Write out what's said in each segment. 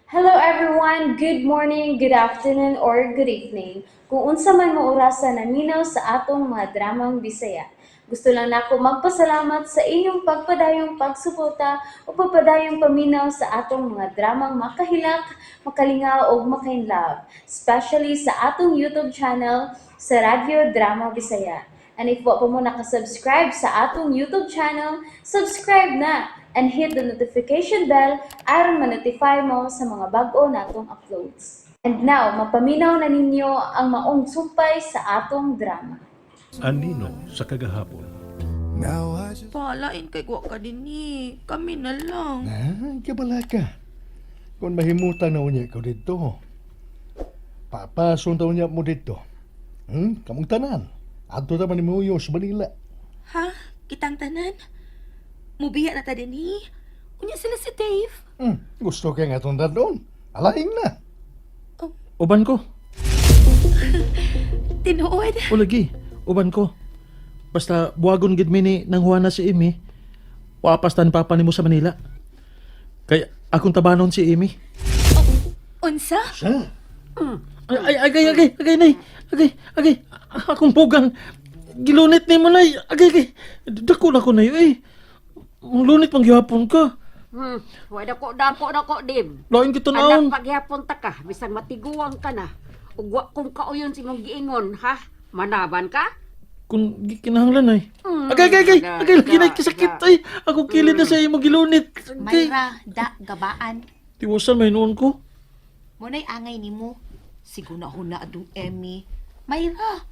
Hello everyone! Good morning, good afternoon, or good evening. Kung unsa man mo orasa naminaw sa atong mga dramang Bisaya. Gusto lang nako magpasalamat sa inyong pagpadayong pagsuporta o pagpadayong paminaw sa atong mga dramang makahilak, makalingaw ug makainlove, especially sa atong YouTube channel sa Radyo Drama Bisaya. And if wa pa mo nakasubscribe sa atong YouTube channel, subscribe na and hit the notification bell aron ma-notify mo sa mga bag-o natong uploads. And now, mapaminaw na ninyo ang maong sumpay sa atong drama. Anino sa kagahapon. Now I just Palain kay wa ka dinhi. Kami na lang. Ah, kabala ka. Kung mahimutan na unya ko dito. Papason ta unya mo dito. Kamong tanan. Adto ta man mo sa Manila. Ha? Kitang tanan? Mubiya na ta dinhi. Unya sila si Dave. Gusto kay nga itong doon. Alaing na. Uban ko. Tinuod. O lagi, uban ko. Basta buwagon gid mi ni nang Juana si Amy. Wapas tan papa nimo sa Manila. Kay akong tabanon si Amy. Unsa? Sa? Ay ay agay agay agay nay. Agay agay akong pugang. Gilunit nimo nay. Agay agay. Dako na ko nay eh. Lunit pang gihapon ka. Wa dako dako dako dim. Lain kita naon. Anak paghihapon ta ka, bisan matiguang ka na. Ug wa kong kauyon sa imong giingon, ha? Manaban ka? Kung gikinahanglan ay. Agay agay agay. Agay lagi nay kasakit ay. Ako kilid na sa imo gilunit. Agay. Mayra, da, gabaan. Tiwasan may noon ko. Muna'y angay nimo. Siguna-huna adong Emmy. Mayra,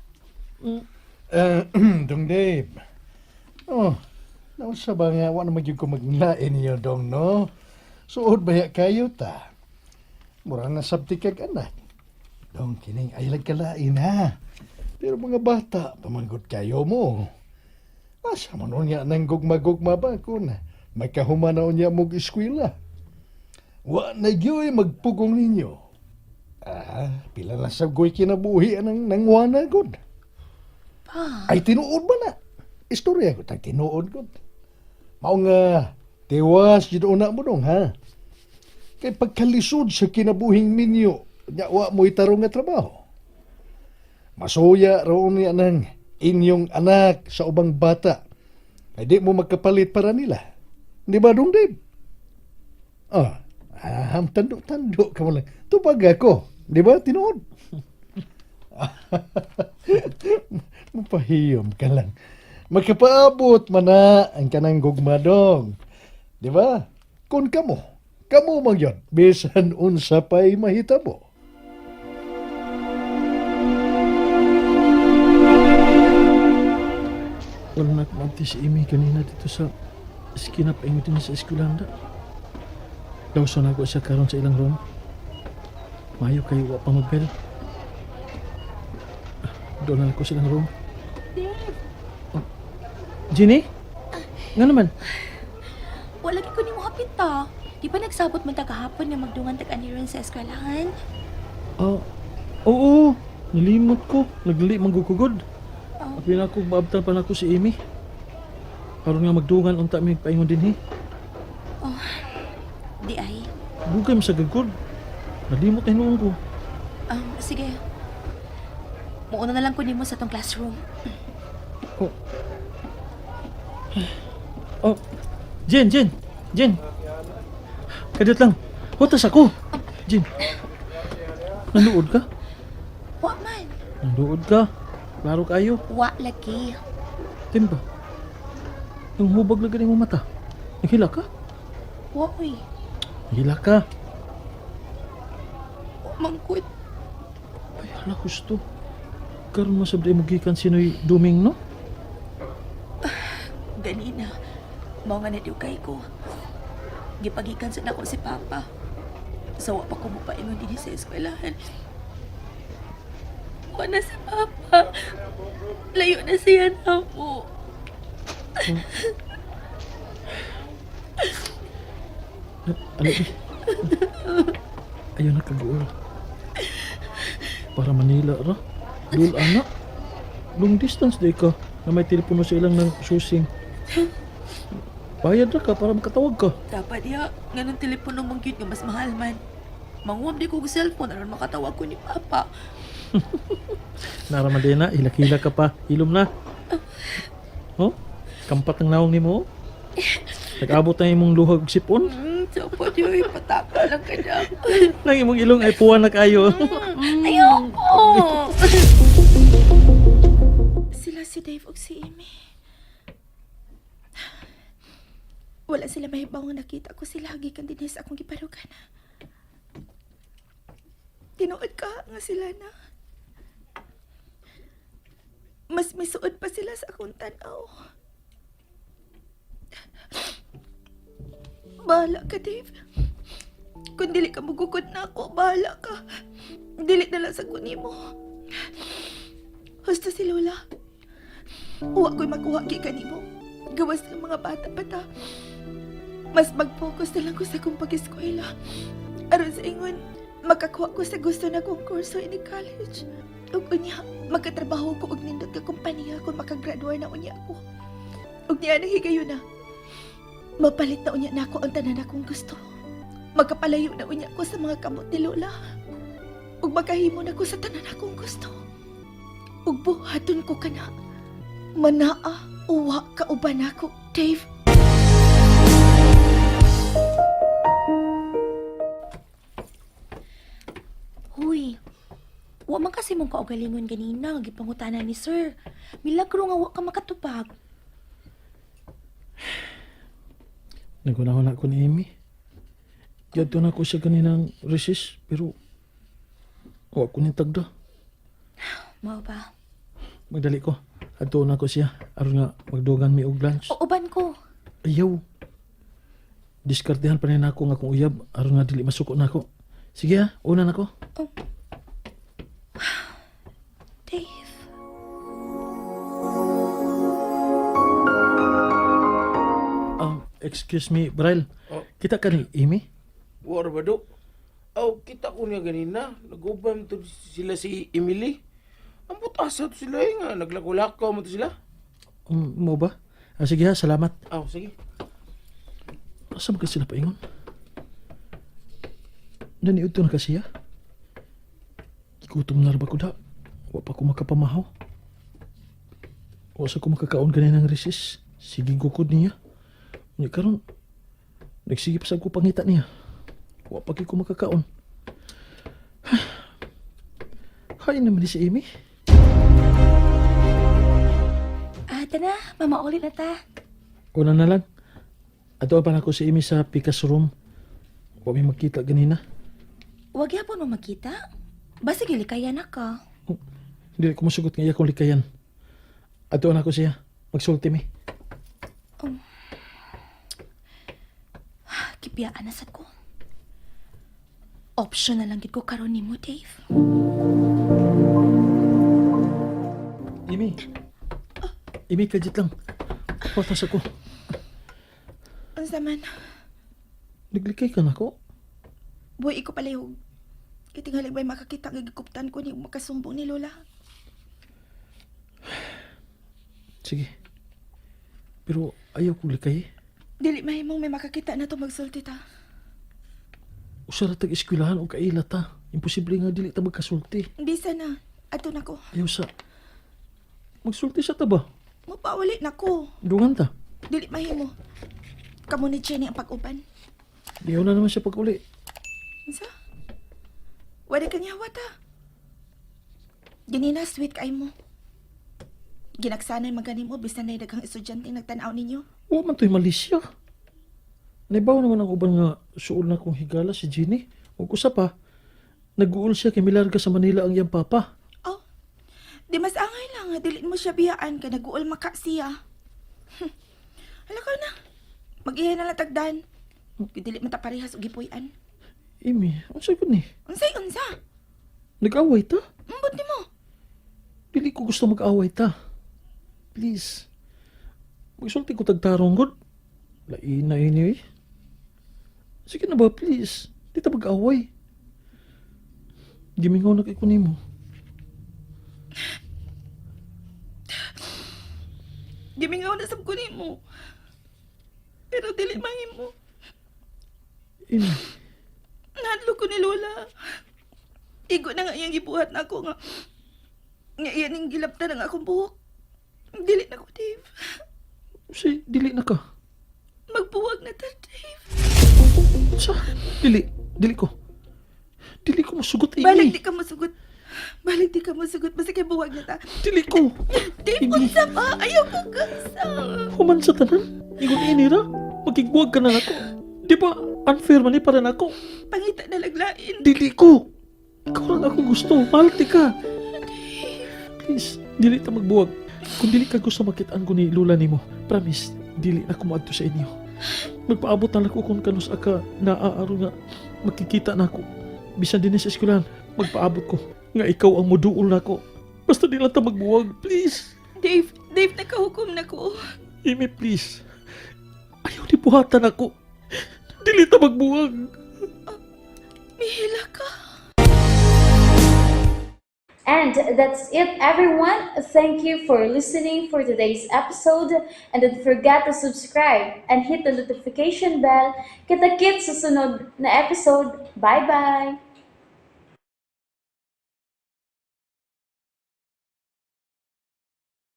Dong Dave. Oh, nausa ba nga, wa naman gyud ko maglain niyo, Dong, no? Suod ba ya kayo ta? Mura na sabti kag anak. Dong, kining ay kalain ha. Pero mga bata, pamanggot kayo mo. Asa man unya nang gugma-gugma ba kun magkahuma na unya mog eskwela. Wa na gyoy magpugong ninyo. Ah, pila na sa goy kinabuhi anang nangwana gud. Ay tinuod ba na? Istorya ko tag tinuod ko. Mao nga tiwas jud una mo dong ha. Kay pagkalisod sa kinabuhing minyo, nya wa mo itarong nga trabaho. Masuya raon niya ng inyong anak sa ubang bata. Ay di mo magkapalit para nila. Di ba dong Dave? Ah, tando-tando ka mo lang. Tupag ako. Di ba tinuod? Mapahiyom ka lang. Magkapaabot man na ang kanang gugmadong. Di ba? Kung kamo, kamo man yun, bisan unsa pa'y mahitabo. Wala na kumabti si Amy kanina dito sa eskinap ingo din sa eskwelanda. Dawson ako siya karon sa ilang room. Mayo kay wa pa magbel. Doon na ako sa ilang room. Oh. Jenny? Nga naman? Wala gyud ko nimo hapit ta. Di ba nagsabot man ta kahapon nga magdungan tag aniron sa eskwelahan? Ah, oo, nalimot ko. Nagdali manggukugod. Oh. Apil ako, maabtan pa nako si Amy. Karon nga magdungan unta mi paingon dinhi. Di ay. Bugay mo sa gagod. Nalimot na hinuon ko. Sige. Muuna na lang ko nimo sa tong classroom. Oh. Oh. Jen, Jen, Jen. Kadiyot lang. Hutas ako. Jen. Nanuod ka? Wa man. Nanuod ka. Klaro kayo. Wa lagi. Timba. Yung hubag lagi mo mata. Naghila ka? Wa uy. Naghila ka. Wa mangkut. Ay, hala gusto. Karon mo sabdi mo gikan sinoy duming no? Ganina. Mao nga nadugay ko. Gipagikan sa nako si Papa. Sa wa pa ko mopaingon dinhi sa eskwelahan. Wa na si Papa. Layo na siya namo. Ano eh? Ayaw na kag-uol. Para Manila ra. Dul ana. Long distance day ka na may telepono sa ilang ng susing. Bayad ra ka para makatawag ka. Dapat ya, nganong telepono mong gyud nga mas mahal man. Manguwab di ko og cellphone aron makatawag ko ni Papa. Nara man din na, hilak-hilak ka pa. Ilom na. Oh, kampat ng naong nimo. Oh. Nag-abot na imong luhag og sipon. Sapot yun, pataka lang ka na. Nang imong ilong ay puwan na kayo. Ayoko! Sila si Dave ug si Amy. Wala sila mahibaw nga nakita ko sila gikan dinhi sa akong giparugan. Tinuod ka nga sila na. Mas misuod pa sila sa akong tanaw. Bahala ka, Dave. Kung dili ka magukod na ako, bahala ka. Dili na lang sa kunin mo. Husto si Lola. Uwa ko'y makuha gi kanimo. Gawas ng mga bata pa ta. Mas mag-focus na lang ko sa akong pag-eskwela. Aron sa ingon, makakuha ko sa gusto na kong kurso in college. Ug unya, magkatrabaho ko og nindot ka kompanya kung makagraduate na unya ko. Ug niya nang higayon na. Mapalit na unya nako ang tanan akong gusto. Magkapalayo na unya ko sa mga kamot ni Lola. Ug makahimo na ko sa tanan akong gusto. Ug buhaton ko kana. Manaa, uwa ka uban ako, Dave. Huy, wa man kasi mong kaugalingon ganina nga gipangutana ni sir. Milagro nga wa ka makatubag. Naguna-huna ko ni Amy. Yadto na ko siya kaninang recess, pero wa ko ni tagda. Mao ba? Magdali ko. Adto na ko siya. Aron nga magdugan mi og lunch. O uban ko. Ayaw. Diskartehan pa rin ako nga akong uyab aron nga dili masuko na ako. Sige ha, una na ko. Dave. Excuse me, Braille. Oh. Kita ka ni Amy? War ba do? Aw, kita ko niya ganina. Nag-uban to sila si Emily. Ang putasa to sila eh nga. Naglako-lako mo to sila. Mo ba? Ah, sige ha, salamat. Aw, sige. Asa ba ka sila paingon? Naniud to na kasi ha? Gigutom na ra ba ko da? Wa pa ko makapamahaw. Wa sa ko makakaon ganin ng recess. Sige gukod niya. Unya karon nagsige pa sa ko pangita niya. Wa pa kay ko makakaon. Hain naman ni si Amy. Ah, tana, mamauli na ta. Una na lang. Ato pa na ko si Amy sa Picasso room. Wa mi magkita ganina. Wag yapon mo magkita. Basta gilikayan na ka. Oh, hindi ko masugot nga iya kong likayan. Ato na ko siya. Magsulti mi. Kipiyaan na sad ko. Option na lang gid ko karon nimo, Dave. Amy. Amy, kajit lang. Patas ako. Unsa man, Naglikay ka na ko. buhay ko palihog. Kitingali ba'y makakita nga gikuptan ko ni makasumbong ni Lola. Sige. Pero ayaw kong likay. Dili mahimong may makakita na to magsulti ta. Usa ra tag eskwelahan o kaila ta. Imposible nga dili ta magkasulti. Bisa na. Ato na ko. Ayaw sa... Magsulti sa ta ba? Mapauli na ko. Dungan ta. Dili mahimo. Kamo ni Jenny ang pag-uban. Diyaw na naman siya pag-uli. Unsa? Wala ka niya wata. Ganina sweet kay mo. Ginagsanay maganim mo bisan na daghang estudyante nagtan-aw ninyo. Wa man to'y malisya. Naibaw naman ang uban nga suol na kong higala si Jenny. Ug usa pa, nag-uol siya kay milarga sa Manila ang iyang papa. Oh, di mas angay lang nga dili mo siya biyaan kay naguol maka siya. Hala ka na. Mag-ihay na lang tagdan. Kay dili man ta parehas og gipuy-an. Amy, unsa gud ni? Unsay unsa? Nag-away ta? Ambot nimo. Dili ko gusto mag-away ta. Please. Magsulti ko tagtarong gud. Lain na ini eh. Sige na ba, please. Di ta mag-away. Gimingaw na kay ko nimo. Gimingaw na sab ko nimo. Pero dili mahimo. Amy. Nahadlok ko ni Lola. Igo na nga iyang gibuhat na ako nga nga iyan ang gilabtan ang akong buhok. Dili na ko, Dave. Si, dili na ka. Magbuwag na ta, Dave. Sa, dili, dili ko. Dili ko masugot, Amy. Balik di ka masugot. Balik di ka masugot. Basta kay buwag na ta. Dili ko. Dave, Amy. unsa ba? Ayaw ko gasa. Human sa tanan. Ingon ini ra. Magigbuwag ka na nako. Di ba, unfair man ni para nako. Pangita na laglain. Dili ko. Ikaw lang ako gusto. Mahal ti ka. Please, dili ta magbuwag. Kung dili ka gusto makitaan ko ni Lula nimo, promise, dili na ko moadto sa inyo. Magpaabot na lang ko kung kanus aka naaaro nga makikita na ako. Bisan din sa eskwelahan, magpaabot ko nga ikaw ang muduol nako. Basta di lang ta magbuwag, please. Dave, Dave, nakahukom na ko. Amy, please. Ayaw ni buhatan ako. Dili ta magbuwag. Mihila ka. And that's it, everyone. Thank you for listening for today's episode. And don't forget to subscribe and hit the notification bell. Kita-kits sa sunod na episode. Bye-bye!